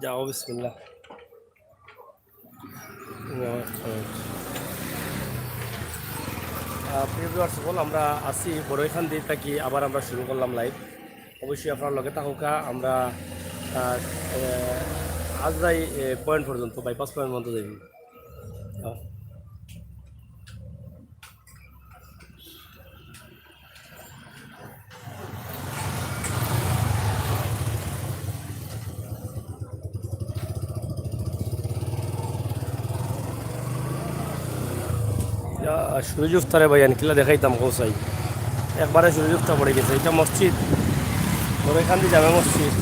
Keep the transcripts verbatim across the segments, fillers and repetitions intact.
যাও, বিসমিল্লাহ। আহ, প্রিয় ভিউয়ার্স সকল, আমরা আছি বড়ইখান্দি থাকি, আবার আমরা শুরু করলাম লাইভ। অবশ্যই আপনারা লগে থাকুকা। আমরা, আহ, আহ, আজরাই, আহ, পয়েন্ট পর্যন্ত, বাইপাস পয়েন্ট পর্যন্ত যাইব। আহ। ইয়া, সুরুজ উফতারে ভাই, আনকিলা দেখাইতাম কৌসাই। একবারে সুরুজ উফতা পড়ি গেছে। ইটা মসজিদ, বড়ইখান্দি জামে মসজিদ।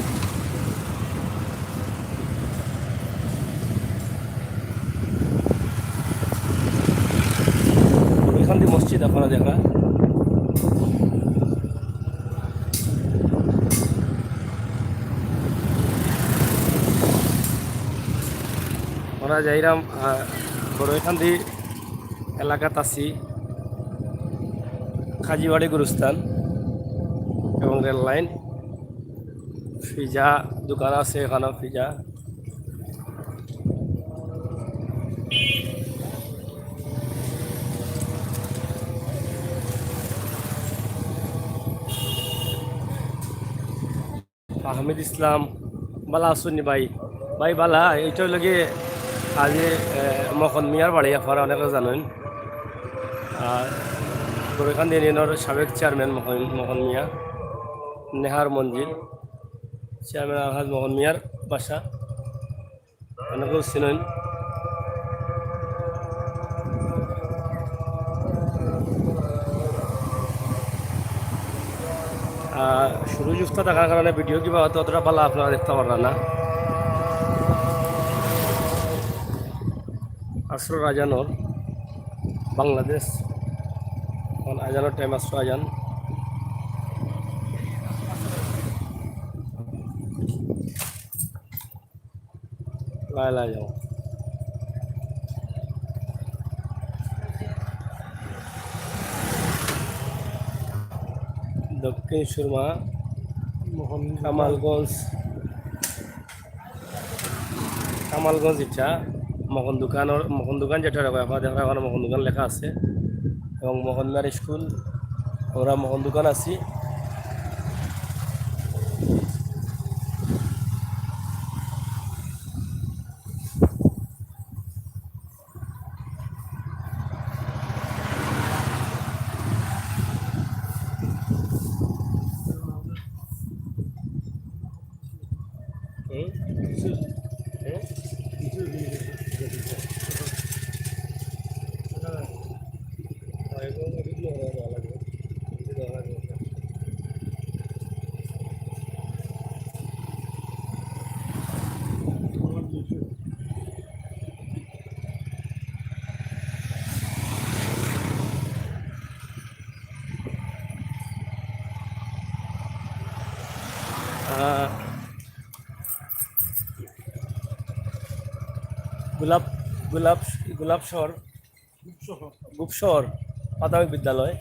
বড়ইখান্দি মসজিদ আপনারা দেখরা। আমরা যাইরাম, আহ, বড়ইখান্দি এলাকাত আছি, কাজীবাড়ি গুরুস্থান এবং রেল লাইন। পিজা দোকান আছে এখানো, পিজা। আহমেদ ইসলাম, বালা আছইন নি ভাই? ভাই বালা, ইটা অইলো গিয়া আজি, এ, মখন মিয়ার বাড়ি, আপনারা অনেকে জানইন। আর বড়ইখান্দি ইউনিয়নর সাবেক চেয়ারম্যান মখন, মখন মিয়া, নেহার মঞ্জিল, চেয়ারম্যান আলহাজ মখন মিয়ার বাসা। অনেকেও চিনইন। আর সুরুজ উফতা থাকার কারণে ভিডিও কিবা অত, অতটা বালা আপনারা দেখতা পাররা না। আসরর আজানর বাংলাদেশ, এখন আজানর টাইম, আসরর আজান। লাই লাই যাও। দক্ষিণ সুরমা, মোহন কামালগঞ্জ, কামালগঞ্জ ইটা মখন দোকানর, মখন দোকান যেটা রাখা, আপনারা দেখরা ওখানো মখন দোকান লেখা আছে এবং মখন মিয়ার স্কুল, আমরা মখন দোকান আছি। আহ, গোলাপ, গোলাপ, গোলাপ শহর, গুপশহর প্রাথমিক বিদ্যালয়।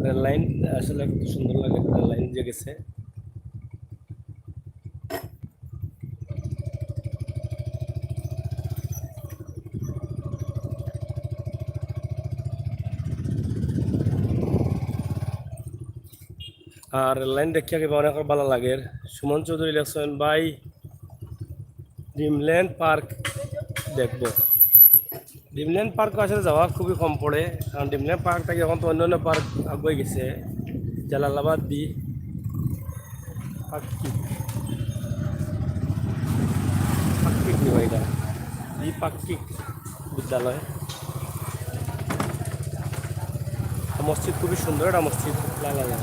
রেল লাইন আসলে খুব সুন্দর লাগে, রেল লাইন যে গেছে। আর লাইন দেখিয়া কিবা অনেক ভালা লাগের। সুমন চৌধুরী লেখছইন, "ভাই, ড্রিমল্যান্ড পার্ক দেখবো।" ড্রিমল্যান্ড পার্ক আসলে যাওয়া খুবই কম পড়ে, কারণ ড্রিমল্যান্ড পার্ক থাকি এখন তো অন্যান্য পার্ক আগুয়াই গেছে। জালালাবাদ দি পাক্ষিক, পাক্ষিক নিবা এটা, দি পাক্ষিক বিদ্যালয়। মসজিদ খুবই সুন্দর একটা মসজিদ, লা লা লা।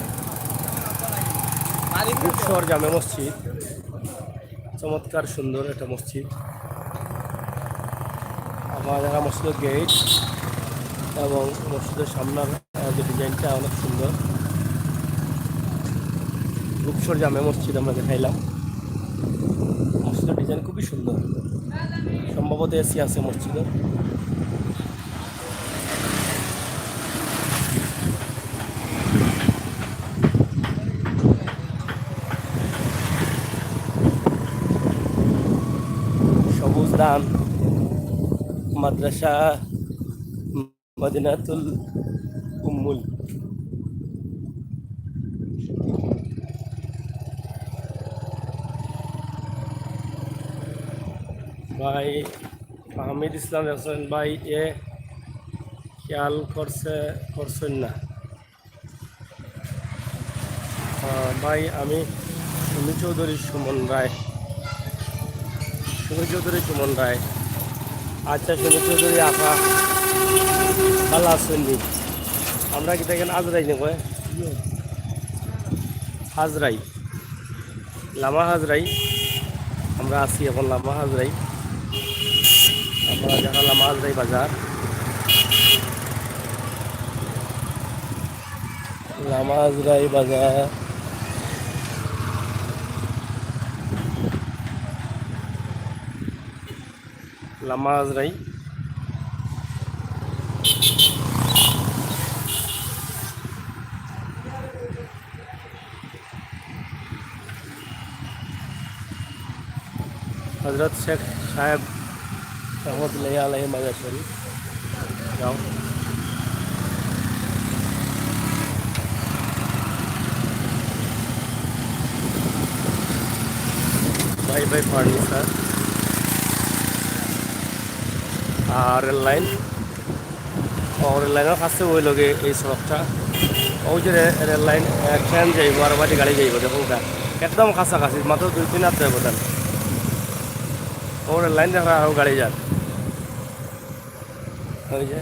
গুপশহর জামে মসজিদ, চমৎকার সুন্দর একটা মসজিদ। আপনারা যারা মসজিদের গেট এবং মসজিদের সামনের, আহ, যে ডিজাইনটা অনেক সুন্দর। গুপশহর জামে মসজিদ আমরা দেখাইলাম। মসজিদের ডিজাইন খুবই সুন্দর, সম্ভবত এসি আছে মসজিদে। দান মাদ্রাসা মদিনাতুল উম্মুল। ভাই ফাহমিদ ইসলাম হোসেন ভাই এ খেয়াল করছে, করছেন না। আহ, ভাই, আমি সুমি চৌধুরী সুমন রায়। সুমি চৌধুরী সুমন রায়। আচ্ছা, সুমি চৌধুরী আপা, ভালা আছইন নি? আমরা কিতা এখান আজরাই নি কয়? আজরাই। লামা হাজরাই। আমরা আছি এখন লামা হাজরাই। আপনারা দেখা লামা হাজরাই বাজার। লামা হাজরাই বাজার। লামা হাজরাই। হজরত শেখ সাহেব রহমতুল্লাহ আলাইহি মাজার শরীফ। যাও। ভাই ভাই ফার্নিচার আর রেল লাইন। ও, রেল লাইনর কাছে অউ লগে এই সড়কটা। ওই যে রে-, রেল লাইন, আহ, ট্রেন যাইবো আর বাদে গাড়ি যাইবো, দেখো ওটা। একদম কাছাকাছি, মাত্র দুই তিন হাত যাইবো তার। ও রেল লাইন দেখা আর গাড়ি যার। ওই যে।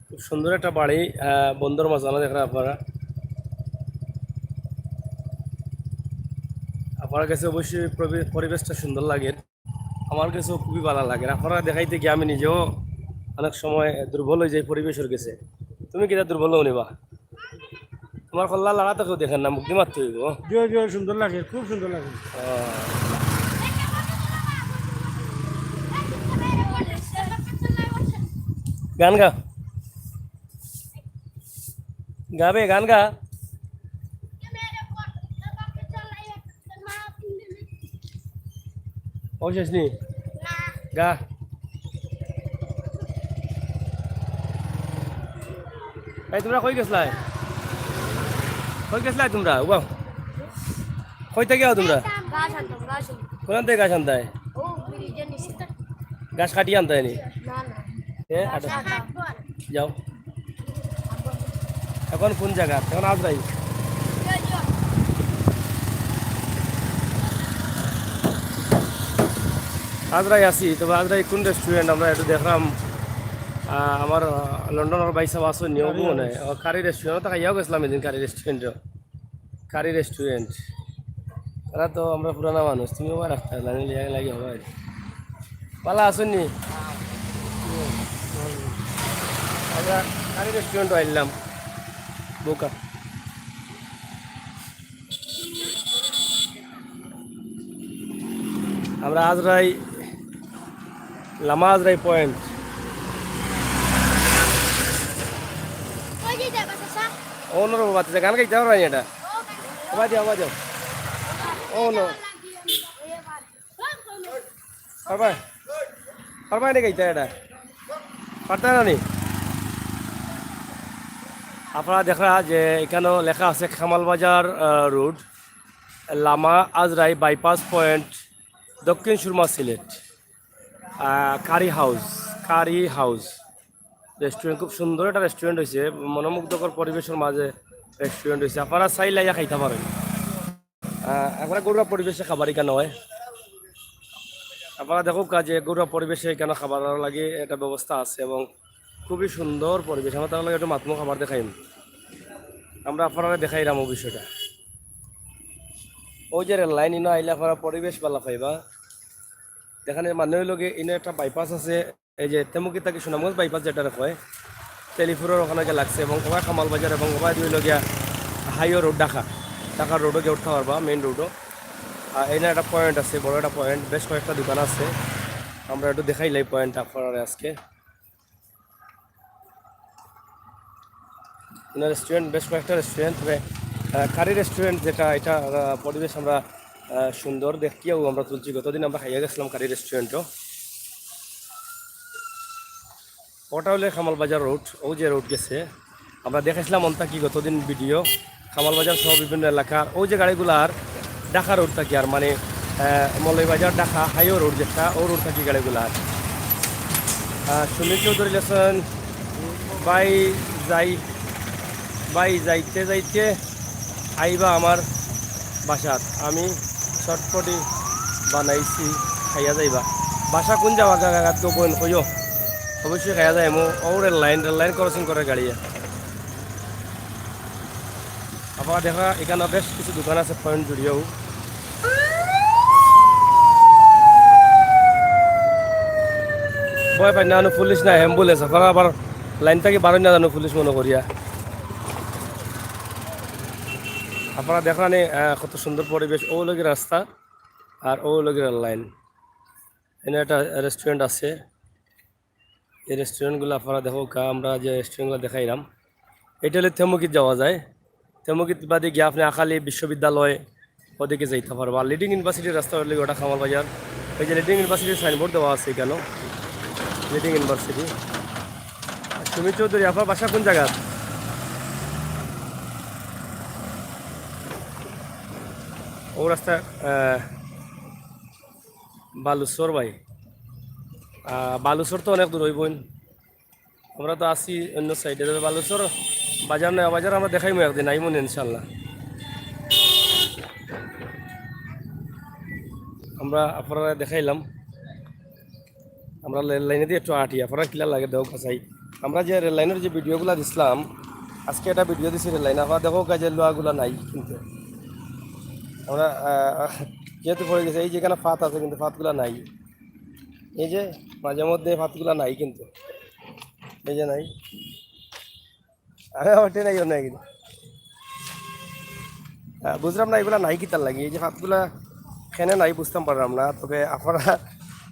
খুব সুন্দর একটা বাড়ি, আহ, বন্দর মাঝখানো দেখরা আপনারা। আপনার কাছে অবশ্যই পরি-, পরিবেশটা সুন্দর লাগে, আমার কাছেও খুবই ভালা লাগে। আপনারা দেখাইতে গিয়া আমি নিজেও অনেক সময় দুর্বল অই যাই পরিবেশর গেছে। তুমি কিতা দুর্বল অও নি বা? তোমার কল্লা লাগাতে কেউ দেখের না, মুখ দি মাততে অইবো। জি, জি, সুন্দর লাগে, খুব সুন্দর লাগে। আহ। গান গা। গাবে, গান গা। ও শেষ নি? গা। ভাই, তোমরা কই গেছলায়? কই গেছলায় তোমরা? উবাও। কই থাকি আও তোমরা? গাছ আনতাম, গাছ আনতাম। কোন থাকি গাছ আনতায়? ও, ব্রিজের নিচে। গাছ কাটিয়া আনতায় নি? না, না। এ, গাছ আটা-, কাটা। যাও। এখন কোন জাগা? এখন আজরাই। আজরাই আছি, তবে আজরাই কোন রেস্টুরেন্ট আমরা একটু দেখলাম। আহ, আমার, আহ, লন্ডনর ভাই সাহেব আছইন নি, অগু মনে হয়। ও, কারি রেস্টুরেন্ট, তো খাইয়াও গেছিলাম এদিন কারি রেস্টুরেন্টও। কারি রেস্টুরেন্ট। তারা তো আমরা পুরানা মানুষ, তুমি আবার রাখতে লাগে, লাগে হবে আর কি। ভালা আছইন নি? আমরা কারি রেস্টুরেন্টও আইলাম। বোকা। আমরা আজরাই, লামা আজরাই পয়েন্ট। কই যাইতে হবে, চাচা? ও, অন্যরকম বাচ্চা, গান গাইতে পারো না এটা। ও, গান। হবাই দিও, হবাই দিও। ও, no। পারবায়? পারবায় নি গাইতা এটা? পারতায় না নি? আপনারা দেখরা যে এখানেও লেখা আছে কামাল বাজার, আহ, রোড, লামা আজরাই বাইপাস পয়েন্ট, দক্ষিণ সুরমা, সিলেট। আহ, কারি হাউস, কারি হাউস রেস্টুরেন্ট, খুব সুন্দর একটা রেস্টুরেন্ট হইছে, মনোমুগ্ধকর পরিবেশর মাঝে রেস্টুরেন্ট হইছে। আপনারা চাইলে আইয়া খাইতা পারইন। আহ, একবারে ঘরোয়া পরিবেশে খাবার ইখান অয়। আপনারা দেখউক্কা যে ঘরোয়া পরিবেশে ইখান খাবার লাগি একটা ব্যবস্থা আছে এবং খুবই সুন্দর পরিবেশ। আমরা তার লাগি একটু মাতমু, খাবার দেখাইমু। আমরা আপনারারে দেখাইরাম অউ বিষয়টা। ওই যে রেল লাইন, ইনো আইলে আপনারা পরিবেশ ভালা পাইবা। যেখানে মানে অইলো গিয়া ইনো একটা বাইপাস আছে, এই যে তেমুকি থাকি সুনামগঞ্জ বাইপাস যেটারে কয়, তেলিপুরর ওখানো গিয়া লাগছে এবং ওবায় কামাল বাজার এবং ওবায় অইলো গিয়া হাইওয়ে রোড ঢাকা, ঢাকার রোডও গিয়া উঠতা পারবা, মেইন রোডও। আর এনে একটা পয়েন্ট আছে, বড় একটা পয়েন্ট, বেশ কয়েকটা দোকান আছে। আমরা একটু দেখাইলাই পয়েন্ট আপনারারে আজকে। মানে রেস্টুরেন্ট, বেশ কয়েকটা রেস্টুরেন্ট, তবে আহ, কারি রেস্টুরেন্ট যেটা, এটা আহ, পরিবেশ আমরা আহ, সুন্দর দেখিয়াও আমরা তুলছি। গতদিন আমরা খাইয়া গেছিলাম কারি রেস্টুরেন্টও। ওটা হলে কামাল বাজার রোড, ও যে রোড গেছে, আমরা দেখাইছিলাম অন্তা কি গতদিন ভিডিও, কামাল বাজার সহ বিভিন্ন এলাকার ও যে গাড়িগুলার ঢাকা রোড থাকি আর মানে আহ, মৌলভীবাজার ঢাকা হাইওয়ে রোড যেটা, ও রোড থাকি গাড়িগুলার। আহ, সুনীল চৌধুরী লেখছেন, ভাই যাই, ভাই যাইতে যাইতে আইবা আমার বাসাত, আমি চটপটি বানাইছি, খাইয়া যাইবা। বাসা কোন যাওয়া গাগাত তো বোন কইও, অবশ্যই খাইয়া যাইমু। ও rail line, rail line crossing করে গাড়িয়ে। আবার দেখা এখানে বেশ কিছু দোকান আছে পয়েন্ট জুড়িয়েও। ভয় পাই না, আনো পুলিশ না অ্যাম্বুলেন্স, আপনারা আবার লাইন থাকি বারোই না জানো পুলিশ মনে করিয়া। আপনারা দেখলেন কত সুন্দর পরিবেশ, ও লগের রাস্তা আর ও লগের রেল লাইন। এখানে একটা রেস্টুরেন্ট আছে, এই রেস্টুরেন্টগুলো আপনারা দেখো কা, আমরা যে রেস্টুরেন্টগুলো দেখাইলাম, এটা হলে থেমুকিত যাওয়া যায়। থেমুকিত বাদে গিয়ে আপনি আকালি বিশ্ববিদ্যালয় ওদিকে যাইতে পারবা। আর লিডিং ইউনিভার্সিটির রাস্তা হলে ওটা কামাল বাজার, ওই যে লিডিং ইউনিভার্সিটির সাইনবোর্ড দেওয়া আছে এখানেও, লিডিং ইউনিভার্সিটি। সুমিত চৌধুরী, আপনার বাসা কোন জায়গা? ও রাস্তা আহ, বালুচর ভাই। আহ, বালুচর তো অনেক দূর হইব। আমরা তো আছি অন্য সাইডে, তবে বালুচর বাজার নয়, বাজার আমরা দেখাইমু একদিন, আইমু নে ইনশাল্লাহ। আমরা আপনারা দেখাইলাম, আমরা রেল লাইনে দিয়ে একটু আটি, আপনারা কিলা লাগে দেও কাছাই। আমরা যে রেল লাইনের যে ভিডিওগুলো দিছিলাম, আজকে একটা ভিডিও দিছি রেল লাইনে, আপনারা দেখো কাজে লোয়াগুলো নাই কিন্তু আমরা আহ, যেহেতু পড়ে গেছে, এই যেখানে ফাত আছে কিন্তু ফাতগুলো নাই। এই যে মাঝে মধ্যে ফাতগুলা নাই কিন্তু, এই যে নাই, আমি আমার ট্রেন আইও নাই কিন্তু। আহ, বুঝলাম না এগুলা নাই কিতার লাগি, এই যে ফাতগুলা কেনে নাই বুঝতাম পারলাম না। তবে আপনারা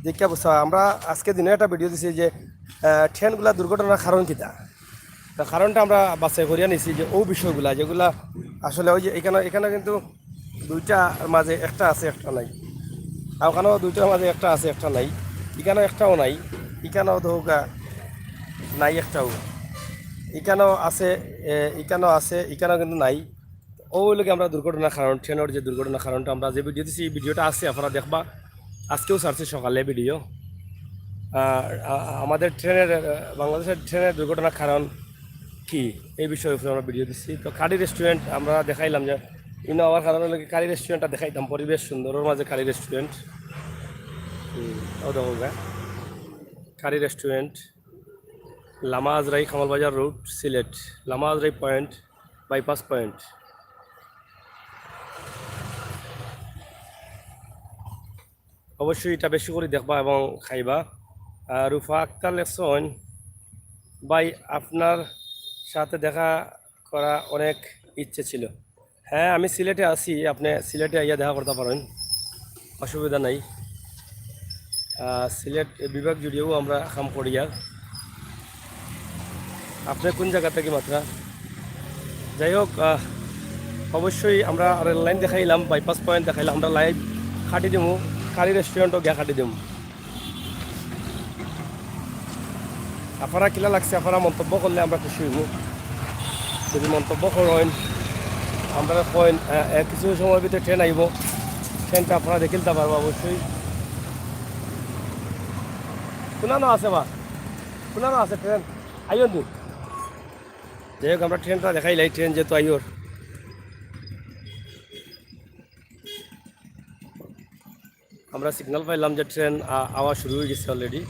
দেখিয়া বুঝতে পারবেন। আমরা আজকে দিনে একটা ভিডিও দিছি যে আহ, ট্রেনগুলা দুর্ঘটনার কারণ কিতা, তো কারণটা আমরা বাছাই করিয়া নিছি যে ও বিষয়গুলা যেগুলা আসলে ওই যে এখানে এখানে কিন্তু দুইটার মাঝে একটা আছে, একটা নাই। আর ওখানেও দুইটার মাঝে একটা আছে, একটা নাই। এখানেও একটাও নাই। এখানেও ধোকা নাই একটাও। এখানেও আছে, এ, এখানেও আছে, এখানেও কিন্তু নাই। ও হইল কি আমরা দুর্ঘটনার কারণ, ট্রেনের যে দুর্ঘটনার কারণটা আমরা যে ভিডিও দিছি, এই ভিডিওটা আছে, আপনারা দেখবা। আজকেও ছাড়ছি সকালে ভিডিও। আর আ-, আ-, আমাদের ট্রেনের, আ, বাংলাদেশের ট্রেনের দুর্ঘটনার কারণ কি, এই বিষয়ে উপরে আমরা ভিডিও দিচ্ছি। তো কারি রেস্টুরেন্ট আমরা দেখাইলাম যে ইনো আওয়ার কারণে হলো কি কারি রেস্টুরেন্টটা দেখাইতাম, পরিবেশ সুন্দর, ওর মাঝে কারি রেস্টুরেন্ট। হুম, ও দেখো গা, কারি রেস্টুরেন্ট, লামা আজরাই, কামাল বাজার রোড, সিলেট, লামা আজরাই পয়েন্ট, বাইপাস পয়েন্ট। অবশ্যই এটা বেশি করে দেখবা এবং খাইবা। আহ, রুফা আক্তার লেখছইন, ভাই আপনার সাথে দেখা করা অনেক ইচ্ছে ছিল। হ্যাঁ, আমি সিলেটে আছি, আপনি সিলেটে আইয়া দেখা করতে পারেন, অসুবিধা নাই। আহ, সিলেট বিভাগ জুড়িয়েও আমরা কাম করি। আর আপনি কোন জায়গা থেকে মাত্রা? যাই হোক, আহ, অবশ্যই আমরা রেল লাইন দেখাইলাম, বাইপাস পয়েন্ট দেখাইলাম, আমরা লাইভ কাটি দিমু, কারি রেস্টুরেন্টও গিয়া কাটি দিমু। আপনারা কিলা লাগছে, আপনারা মন্তব্য করলে আমরা খুশি হইব। যদি মন্তব্য করেন, আমরা কইন, আহ, আহ, কিছু সময়ের ভিতরে ট্রেন আইব, ট্রেনটা আপনারা দেখিলতে পারবো অবশ্যই। কোনানো আছে বা, কোনানো আছে ট্রেন, আইও নি। যাই হোক, আমরা ট্রেনটা দেখাইলাই, ট্রেন যেহেতু আইওর। আমরা সিগন্যাল পাইলাম যে ট্রেন আ-, আওয়া শুরু হয়ে গেছে অলরেডি।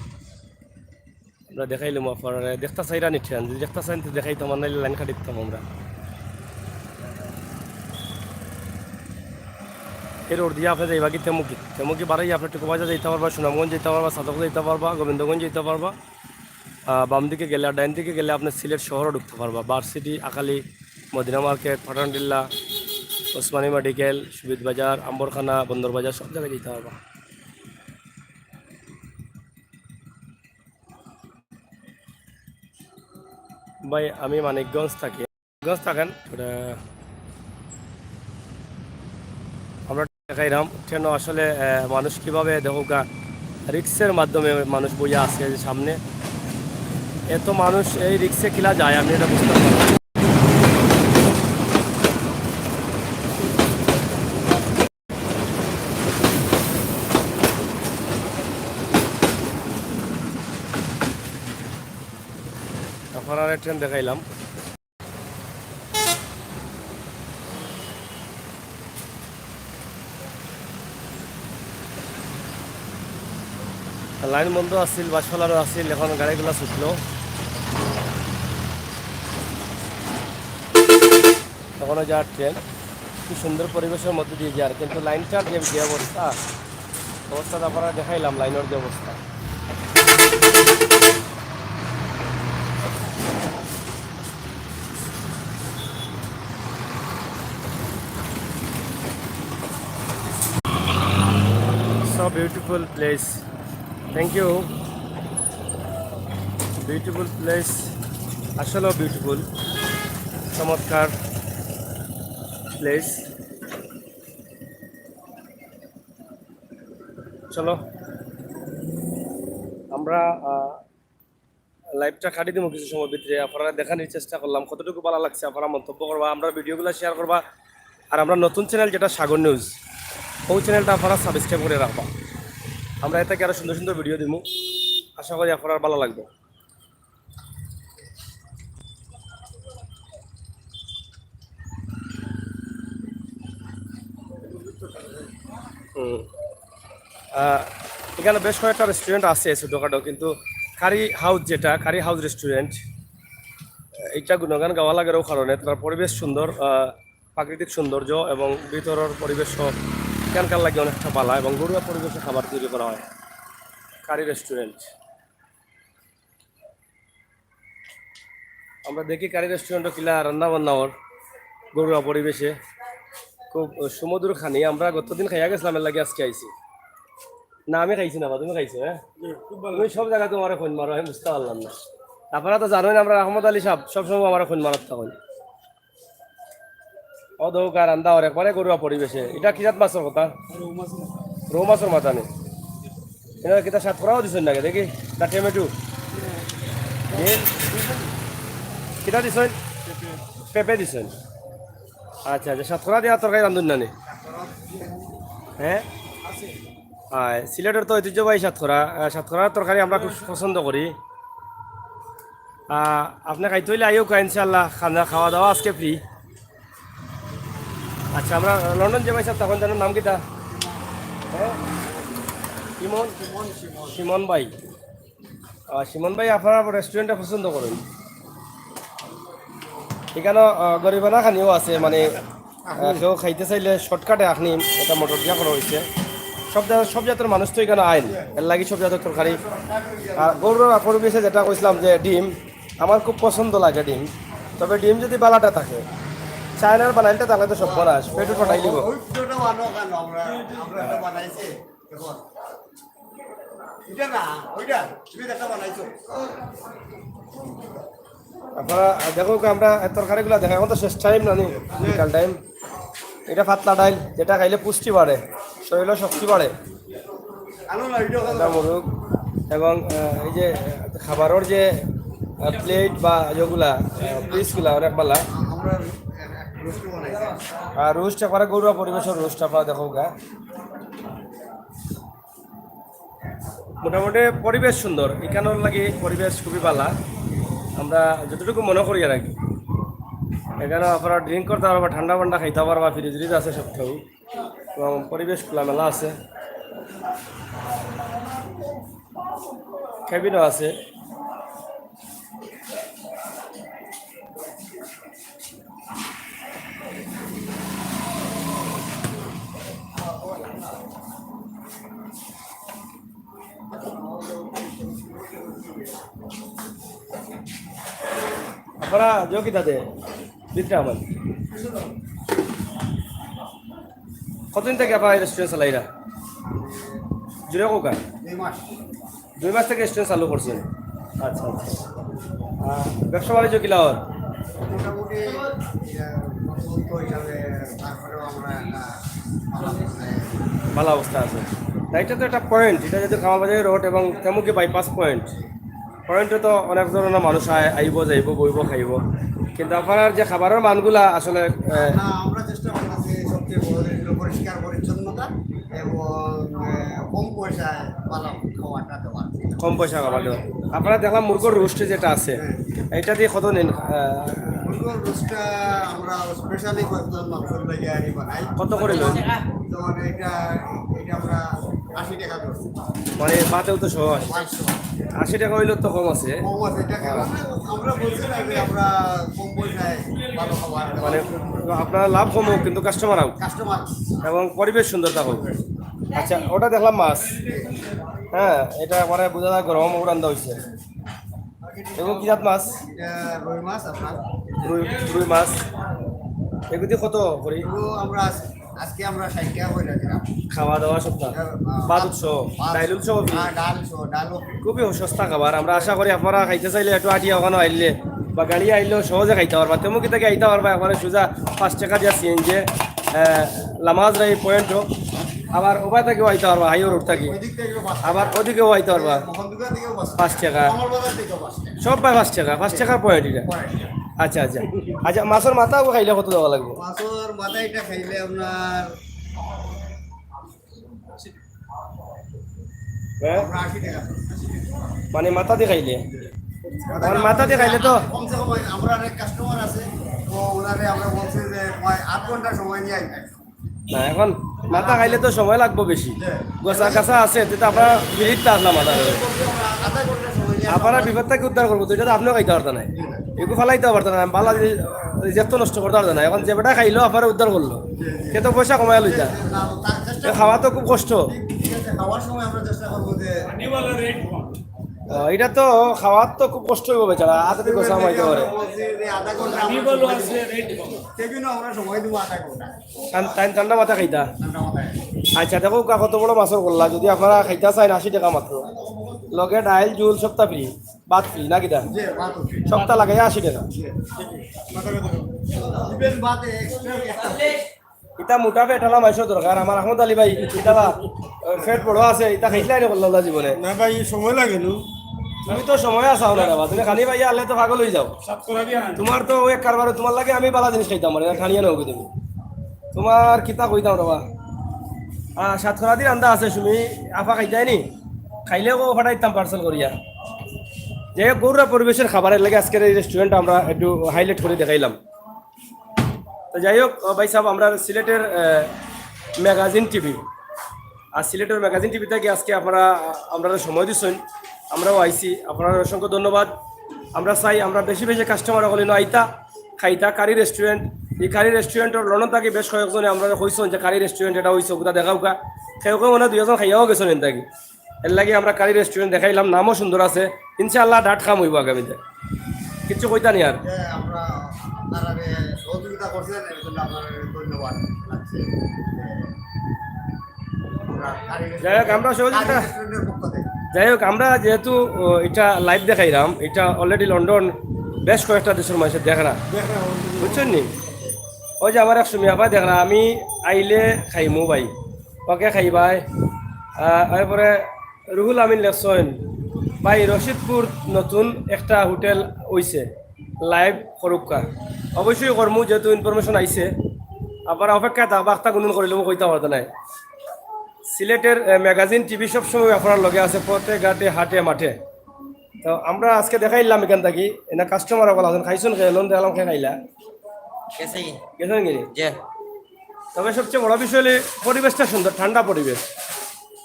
আমরা দেখাইলাম আপনারা, দেখতা চাইরা নি ট্রেন, যদি দেখতা চাইন তো দেখাইতাম, আর নাইলে লাইন কাটি দিতাম আমরা। এই রোড দিয়ে আপনি যাইবা কি তেমুকি, তেমুকি বাড়াই আপনি টুকুবাজার যাইতে পারবা, সুনামগঞ্জ যাইতে পারবা, সাদক যাইতে পারবা, গোবিন্দগঞ্জ যাইতে পারবা। আহ, বাম দিকে গেলে আর ডাইন দিকে গেলে আপনি সিলেট শহরও ঢুকতে পারবা। ভার্সিটি, আকালি, মদিনা মার্কেট, পাঠানটিল্লা, ওসমানী মেডিকেল, শহীদ বাজার, আম্বরখানা, বন্দর বাজার, সব জায়গায় যেতে পারবা। ভাই, আমি মানিকগঞ্জ থাকি। থাকেন। আমরা দেখাইলাম ট্রেনও আসলে, আহ, মানুষ কিভাবে, দেখো গা, রিক্সের মাধ্যমে মানুষ বইয়া আছে যে সামনে। এত মানুষ এই রিক্সে কিলা যায়, আমি এটা বুঝতে পারি না। আপনারারে ট্রেন দেখাইলাম। লাইন বন্ধ আছিল, বাস ফালানো আছিল, এখন গাড়িগুলা ছুটলো। এখনো যার ট্রেন, কি সুন্দর পরিবেশের মধ্যে দিয়ে যার, কিন্তু লাইনটার যে, যে অবস্থা, অবস্থা তো আপনারা দেখাইলাম, লাইনের যে অবস্থা। So beautiful place. Thank you. Beautiful place. আসলেও বিউটিফুল, চমৎকার প্লেস। চলো, আমরা, আহ, লাইভটা কাটি দিমু কিছু সময় ভিতরে। আপনারা দেখানির চেষ্টা করলাম কতটুকু ভালা লাগছে, আপনারা মন্তব্য করবা, আমরা ভিডিওগুলো শেয়ার করবা। আর আমরা নতুন চ্যানেল যেটা সাগর নিউজ, ওই চ্যানেলটা আপনারা সাবস্ক্রাইব করে রাখবা। আমরা এ থাকি আরও সুন্দর সুন্দর ভিডিও দিমু, আশা করি আপনারা ভালা লাগবে। হুম। আহ, এখানে বেশ কয়েকটা রেস্টুরেন্ট আছে ছোটোখাটো, কিন্তু কারি হাউস, যেটা কারি হাউস রেস্টুরেন্ট, এটা গুণগান গাওয়া লাগে ওই কারণে, তার পরিবেশ সুন্দর, আহ, প্রাকৃতিক সৌন্দর্য এবং ভিতরের পরিবেশ এখানকার লাগে অনেকটা ভালা এবং ঘরোয়া পরিবেশে খাবার তৈরি করা হয় কারি রেস্টুরেন্ট। আমরা দেখি কারি রেস্টুরেন্টও কিলা রান্না বান্না ওর ঘরোয়া পরিবেশে। খুব সুমধুর খানি। আমরা গতদিন খাইয়া গেছিলাম, এর লাগি আজকে আইছি। না, আমি খাইছি না বা, তুমি খাইছো, হ্যাঁ? জি, খুব ভালো। তুমি সব জায়গায় তোমার ফোন মারো, আমি বুঝতে পারলাম না। আপনারা তো জানোই, আমরা আহমদ আলী সাহেব সবসময় আমার ফোন মারার তখন। ও দৌকা রান্দা ওর একবারে ঘরোয়া পরিবেশে। এটা কি জাত মাছর কথা? রৌ মাছ। রৌ মাছর মাথা নি। এটা কিতা সাতকরাও দিছইন নাকি? দেখি, না টমেটো? জি? কিতা দিছইন? পেঁপে দিছইন। আচ্ছা, আচ্ছা, সাতকরা দিয়া তরকারি রান্ধুন না নি? হ্যাঁ? আয়, সিলেটের তো ঐতিহ্যবাহী সাতকরা, আহ, সাতকরার তরকারি আমরা খুব পছন্দ করি। আহ, আপনি খাইতে হইলে আইও কা, ইনশাআল্লাহ, খানা খাওয়া দাওয়া আজকে ফ্রি। আচ্ছা, আমরা লন্ডন যে ভাই সাহেব তখন জানার নাম কিতা? হ্যাঁ? ইমন? সুমন ভাই। আহ, সুমন ভাই, আপনারা রেস্টুরেন্টটা পছন্দ করেন? এখানে, আহ, গরিবানা খানিও আছে, মানে, আহ, কেউ খাইতে চাইলে শর্টকাটে আখনি এটা মটর দিয়া করা হয়েছে। সব জা-, সব জাতের মানুষ তো এখানে আইন, এর লাগি সব জাতের তরকারি। আর গরুর পরিবেশে যেটা কইছিলাম যে ডিম, আমার খুব পছন্দ লাগে ডিম, তবে ডিম যদি বালাটা থাকে, চায়নার বানাইলটা তাহলে তো সব বনাস, পেটে ফাটাই দিব। ওই দুটোটা বানাও কেন? আমরা, আমরা তো বানাইছি। দেখো, এটা না, ওইটা, তুমি একটা বানাইছো। আপনারা দেখো, আমরা তরকারিগুলা দেখা, এখন তো শেষ টাইম না নি, বিকাল টাইম। এটা পাতলা ডাইল, যেটা খাইলে পুষ্টি বাড়ে, শরীরে শক্তি বাড়ে। আনো না, এটা খাও। এটা মুরুগ এবং, আহ, এই যে, আহ, খাবারের যে, আহ, প্লেট বা যেগুলা, আহ, পিসগুলা অনেক ভালা। আমরা রোস্ট বানাইছি। আর রোস্ট একবারে ঘরোয়া পরিবেশর রোস্ট, আপনারা দেখো গা। মোটামুটি পরিবেশ সুন্দর, এখানোর লাগি পরিবেশ খুবই ভালা। আমরা যতটুকু মনে করি আর কি, এখানে আপনারা ড্রিঙ্ক করতে পারবা, ঠান্ডা ফান্ডা খাইতে পারবা, ফ্রিজ ফ্রিজ আছে সবটাও, এবং পরিবেশ খোলামেলা আছে, কেবিনও আছে। আপনারা যোগিতা দে, বিদ্যা আমার। কতদিন থেকে আপনারা এই রেস্টুরেন্ট চালাইরা? জুড়ে কোকা? দুই মাস। দুই মাস থেকে রেস্টুরেন্ট চালু করছেন? আচ্ছা, আচ্ছা। আহ, ব্যবসা বাণিজ্য কিলা ওর? মোটামুটি, আহ, মধ্যবিত্ত হিসাবে তারপরেও আমরা একটা ভালো অবস্থায় আছি। ভালো অবস্থা আছে। না, এটা তো একটা পয়েন্ট, এটা যেহেতু কামালবাজারি রোড এবং তেমুকি বাইপাস পয়েন্ট, পয়েন্টে তো অনেক ধরনের মানুষ আয়, আইব, যাইব, বইব, খাইব, কিন্তু আপনার যে খাবারের মানগুলা আসলে, আহ, না, আমরা চেষ্টা করতেছি সবচেয়ে বড় জিনিস হলো পরিষ্কার পরিচ্ছন্নতা এবং, আহ, কম পয়সায় ভালো খাবারটা দেওয়া। কম পয়সা খাবার দেওয়া। আপনারা দেখলাম মুরগর রোস্ট যেটা আছে, এটা দিয়ে কত নেন? আহ, মুরগর রোস্টটা আমরা স্পেশালি কয়েকজন মানুষের লাগে আর কি বানাই। কত করে নেন? যেমন এটা, এটা আমরা আশি টাকা ধরছি। মানে ভাতেও তো সহ আছে। পাঁচশো। আশি টাকা হইলে তো কম আছে। কম আছে, এটা আমরা, আমরা বলছি না যে আমরা কম পয়সায় ভালো খাবার দেওয়া। মানে আপনারা লাভ কম হোক, কিন্তু কাস্টমার হোক। কাস্টমার। এবং পরিবেশ সুন্দর থাকুক। আচ্ছা, ওটা দেখলাম মাছ। হ্যাঁ, এটা মানে বোঝা যায় গরম রান্দা হইছে। এগুলো কি জাত মাছ? এটা রুই মাছ আপনার। রুই, রুই মাছ। এগুলি কত করি? এগুলো আমরা আজ-, আজকে আমরা ষাট টাকা করে দিলাম। খাওয়া দাওয়া সব না? হ্যাঁ, হ্যাঁ। ভাত উৎস, ভাত, ডাইল উৎস কি? হ্যাঁ, ডাল উৎস, ডালও। খুবই সস্তা খাবার। আমরা আশা করি আপনারা খাইতে চাইলে একটু আটিয়া ওখানে আইলে বা গাড়ি আইলেও সহজে খাইতে পারবা। তেমন কি থেকে আইতে পারবা একবারে সোজা পাঁচ টাকা দিয়া সিএনজি, আহ, লামাজ রাই পয়েন্ট হোক। আবার ওবায় থাকিও আইতে পারবা, হাইওয়ে রোড থাকি। ওই দিক থেকে পাঁচ টাকা। আবার ওদিকেও আইতে পারবা। মোহনদুর্গা থেকেও পাঁচ টাকা। পাঁচ টাকা। কমলবাজার থেকেও পাঁচ টাকা। সব ভাই পাঁচ টাকা, পাঁচ টাকার পয়েন্ট এটা। পয়েন্ট। আচ্ছা, আচ্ছা। আচ্ছা, মাছর মাথাও খাইলে কত দেওয়া লাগবে? মাছর মাথা এটা খাইলে আপনার হ্যাঁ? আমরা আশি টাকা। মানে মাথা দিয়ে খাইলে? মানে মাথা দিয়ে খাইলে তো কমসে কম আমরা অনেক কাস্টমার আছে, তো ওনারে আমরা বলছি যে প্রায় আধ ঘন্টা সময় নিয়ে আইবেন। না, এখন মাথা খাইলে তো সময় লাগবো বেশি। হ্যাঁ। গোসা গাছা আছে, এটা তো আপনারা ফিরিত আসলাম মাথা। আধা ঘন্টা সময় নিয়ে আপনারা বিপদ থেকে উদ্ধার করবো, তো এটা তো আপনিও খাইতে পারতেন না। এগুলো ফালাইতে পারতেন না, বালা জিনিস, রিজেক্ট তো নষ্ট করতে পারতেন না। এখন যে বেটা খাইলো, আপনারা উদ্ধার করলো, সে তো পয়সা কমাই লইতা। না, তার চেষ্টা এ খাওয়া তো খুব কষ্ট। ঠিক আছে, খাওয়ার সময় আমরা চেষ্টা করবো যে আহ, এটা তো খাওয়ার তো খুব কষ্ট হইব বেচারা, আতে তো গোসা মাইতে পারে। বলছি যে আধা ঘন্টা আমরা সময় দিই। কেবিনও আমরা সময় দিব আধা ঘন্টা। ঠান-, টাইম ঠান্ডা মাথা খাইতা। ঠান্ডা মাথায়। আচ্ছা, দেখো কা কত বড় মাছর গোল্লা, যদি আপনারা খাইতা চাইন আশি টাকা মাত্র, লগে ডাইল, জুল, সবটা ফ্রি, ভাত ফ্রি না কিতা? জি, ভাত ফ্রি। সবটা লাগাই আশি টাকা। জি। ইভেন ভাত এক্সট্রা একটা। ইটা মোটা পেট আলা মাইসর দরকার। আমার আহমদ আলী ভাই, ইটা বা, আহ, পেট বড় আছে, ইটা খাইলে আরে করলাম না জীবনে। না ভাই, এই সময় লাগে নু। তুমি তো সময় আসাও না রে বা, তুমি খালি ভাই আনলে তো পাগল হয়ে যাও। সাত করা দিয়া না। তোমার তো ওই কারবারে তোমার লাগে আমি বালা জিনিস খাইতাম পারি না, খানিয়া নেও তুমি। তোমার কিতা কইতাম রে বা? আহ, সাত করা দি রান্দা আছে, তুমি আফা খাইতাই নি? খাইলে ও ফাটাইতাম পার্সেল করিয়া। যাই হোক, গৌরব পরিবেশর খাবারের লাগে আজকের এই রেস্টুরেন্ট আমরা একটু হাইলাইট করে দেখাইলাম। তো যাই হোক, ও ভাই সাহেব, আমরা সিলেটের, আহ, ম্যাগাজিন টিভি, আর সিলেটের ম্যাগাজিন টিভি থেকে আজকে আপনারা, আহ, আমরা সময় দিচ্ছেন, আমরাও আইছি, আপনারা অসংখ্য ধন্যবাদ। আমরা চাই আমরা বেশি বেশি কাস্টমার হলে আইতা খাইতা কারি রেস্টুরেন্ট। এই কারি রেস্টুরেন্টর লন্ডন থাকি বেশ কয়েকজনে আমরা কইছেন যে কারি রেস্টুরেন্ট এটা হইছে, ওগুলা দেখাউকা। কেউ কেউ মনে হয় দুই একজন খাইয়াও গেছেন এন থাকি। এর লাগি আমরা কারি রেস্টুরেন্ট দেখাইলাম, নামও সুন্দর আছে। ইনশাআল্লাহ ডাট কাম হইব আগামীতে। কিচ্ছু কইতা নি আর। যে আমরা আপনারা যে সহযোগিতা করছেন, এর জন্য আপনাদের ধন্যবাদ জানাচ্ছি। আমরা কারি যাই হোক, আমরা সহযোগিতা কারি রেস্টুরেন্টের পক্ষ থেকে। যাই হোক, আমরা যেহেতু, ও, এটা লাইভ দেখাইলাম, এটা অলরেডি লন্ডন বেশ কয়েকটা দেশের মানুষের দেখরা, দেখরা, বুঝছেন নি? ওই যে আমার এক সুমিয়া ভাই দেখরা, আমি আইলে খাইমু ভাই, ওকে খাইবাই। আহ, এরপরে রুহুল আমিন লেখছেন, ভাই, রশিদপুর নতুন একটা হোটেল অইছে, লাইভ করুক্কা। অবশ্যই করমু, যেহেতু ইনফরমেশন আইছে। আপনারা অপেক্ষায় থাকবা, আখতা গুনগুন করিলে কইতা পারতা নাই। সিলেটের, এ, ম্যাগাজিন টিভি সবসময় আপনার লগে আছে, পথে ঘাটে হাটে মাঠে। তো আমরা আজকে দেখাইলাম এখান থাকি, এনা কাস্টমার অকল আছেন, খাইছুন কে, লন দেখলাম কে খাইলা। গেছে কি? গেছেন কি? যে। তবে সবচেয়ে বড় বিষয় হলো পরিবেশটা সুন্দর, ঠান্ডা পরিবেশ।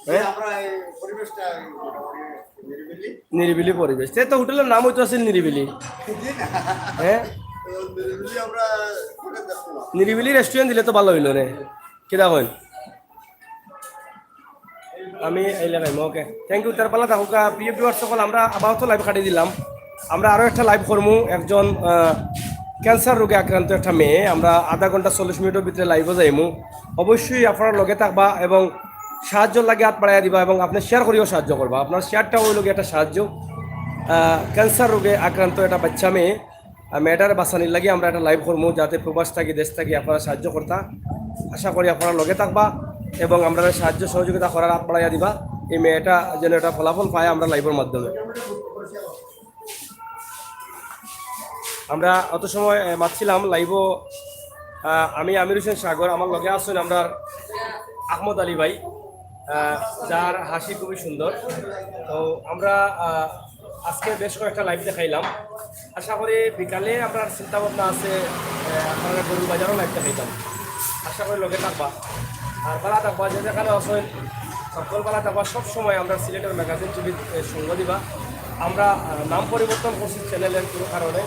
হ্যাঁ? আমরা এই পরিবেশটা মোটামুটি নিরিবিলি। নিরিবিলি পরিবেশ। তে তো হোটেলের নাম হইতো আছে নিরিবিলি। জি না। হ্যাঁ? তো নিরিবিলি আমরা হোটেল দেখতে পাবো। নিরিবিলি রেস্টুরেন্ট দিলে তো ভালো হইলো রে। কিতা কইন? আমি এই লাগাইমু, ওকে। Thank you, তার পালা থাকুক। আহ, প্রিয় ভিউয়ার্স সকল, আমরা আপাতত লাইভ কাটি দিলাম। আমরা আরও একটা লাইভ করমু, একজন, আহ, ক্যান্সার রোগে আক্রান্ত একটা মেয়ে। আমরা আধা ঘন্টা চল্লিশ মিনিটের ভিতরে লাইভে যাইমু। অবশ্যই আপনারা লগে থাকবা এবং সাহায্য লাগে হাত বাড়াইয়া দিবা এবং আপনি শেয়ার করিও সাহায্য করবা। আপনার শেয়ারটা হইল গিয়ে একটা সাহায্য। আহ, ক্যান্সার রোগে আক্রান্ত একটা বাচ্চা মেয়ে, মেয়েটারে বাঁচানির লাগি আমরা একটা লাইভ করমু, যাতে প্রবাস থাকি, দেশ থাকি আপনারা সাহায্য করতা। আশা করি আপনারা লগে থাকবা এবং আমরা সাহায্য সহযোগিতা করার হাত বাড়াইয়া দিবা, এই মেয়েটা যেন একটা ফলাফল পায় আমরা লাইভর মাধ্যমে। আমরা অত সময়, আহ, মাতছিলাম লাইভও, আহ, আমি আমির হোসেন সাগর, আমার লগে আছেন আমরা আহমদ আলী ভাই, আহ, যার হাসি খুবই সুন্দর। তো আমরা, আহ, আজকে বেশ কয়েকটা লাইভ দেখাইলাম। আশা করি বিকালে আপনার চিন্তা ভাবনা আছে, আহ, আপনারা গরুর বাজারও লাইভ দেখাইতাম। আশা করি লগে থাকবা, আর ভালা থাকবা, যে যেখানে আছেন সকল ভালা থাকবা। সব সময় আমরা সিলেটের ম্যাগাজিন টিভির, আহ, সঙ্গ দিবা। আমরা, আহ, নাম পরিবর্তন করছি চ্যানেলের কোনো কারণে।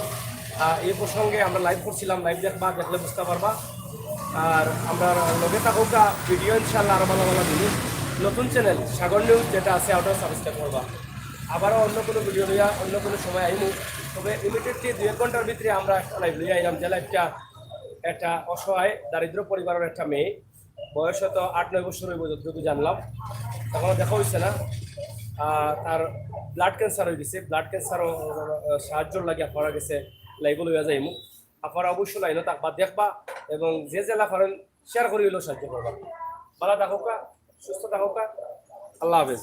আহ, এই প্রসঙ্গে আমরা লাইভ করছিলাম, লাইভ দেখবা, দেখলে বুঝতে পারবা। আর আমরা লগে থাকুকা, ভিডিও ইনশাল্লাহ আরো ভালো ভালো জিনিস। নতুন চ্যানেল সাগর নিউজ যেটা আছে, ওটাও সাবস্ক্রাইব করবা। আবারও অন্য কোনো ভিডিও লইয়া অন্য কোনো সময় আইমু। তবে ইমিডিয়েটলি দুই এক ঘন্টার ভিতরে আমরা একটা লাইভ লইয়া আইলাম, যে লাইভটা একটা অসহায় দারিদ্র পরিবারের একটা মেয়ে, বয়স হয়তো আট নয় বছর হইব যতটুকু জানলাম, এখনো দেখা হইছে না। আহ, তার ব্লাড ক্যান্সার হয়ে গেছে, ব্লাড ক্যান্সারও সাহায্যর লাগি আপনারা গেছে লাইভও লইয়া যাইমু। আপনারা অবশ্যই লাইনও থাকবা, দেখবা এবং যে জেলা পারেন শেয়ার করে হইলেও সাহায্য করবা। ভালো থাকুকা, সুস্থ থাকুকা, আল্লাহ হাফেজ।